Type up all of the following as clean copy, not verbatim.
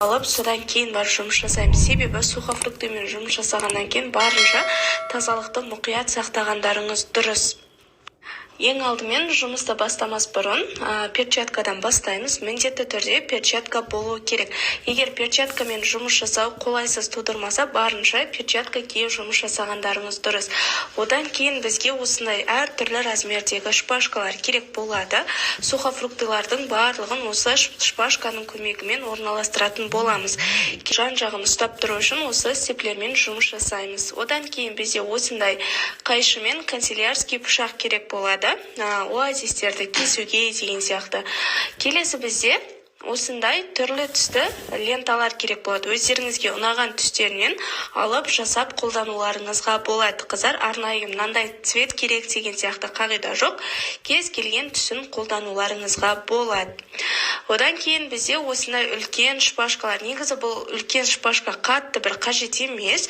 Алып, содан кейін барып жұмыс жасаймыз, себебі сухофруктымен жұмыс жасағаннан кейін барынша тазалықты мұқият сақтағандарыңыз дұрыс. Ең алдымен жұмысты бастамас бұрын перчаткадан бастаймыз. Міндетті түрде перчатка болу керек. Егер перчаткамен жұмыс жасау қолайсыз тудырмаса, барынша перчатка киіп жұмыс жасағандарыңыз дұрыс. Одан кейін бізге осындай әртүрлі размердегі шпажкалар керек болады. Сухофруктылардың барлығын осы шпажканың көмегімен орналастыратын боламыз. Жан жағын ұстап тұру үшін осы степлермен жұмыс жасаймыз. Одан кейін бізде осындай қайшы мен канцелярский пышақ керек болады, оазистерді кесуге деген сияқты. Келесі бізде осындай түрлі түсті ленталар керек болады. Өздеріңізге ұнаған түстерінен алып, жасап қолдануларыңызға болады, қыздар. Арнайы мынандай цвет керек деген сияқты қағида жоқ, кез келген түсін қолдануларыңызға болады. Одан кейін бізде осындай үлкен шпажкалар. Негізі бұл үлкен шпажка қатты бір қажет емес,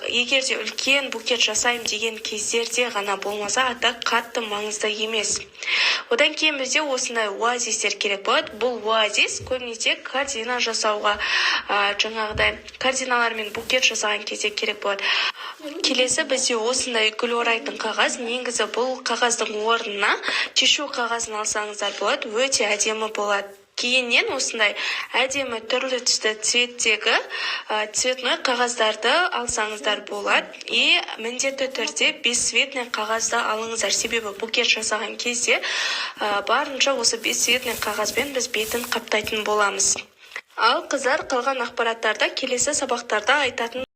егер де үлкен букет жасаймын деген кездерде ғана болмаса, а так қатты маңызды емес. Одан кейін бізде осындай оазистер керек болады. Бұл оазис көбінесе корзина жасауға, жаңағыдай корзиналармен букет жасаған кезде керек болады. Келесі бізде осындай гүл орайтын қағаз. Негізі бұл қағаздың орнына тишу қағазын алсаңыздар болады, өте әдемі болады. Кейіннен осындай әдемі түрлі түсті цветтегі цветной қағаздарды алсаңыздар болады. И міндетті түрде бесцветный қағазды алыңыздар, себебі букет жасаған кезде барынша осы бесцветный қағазбен біз бетін қаптайтын боламыз. Ал, қыздар, қалған ақпараттарды келесі сабақтарда айтатын.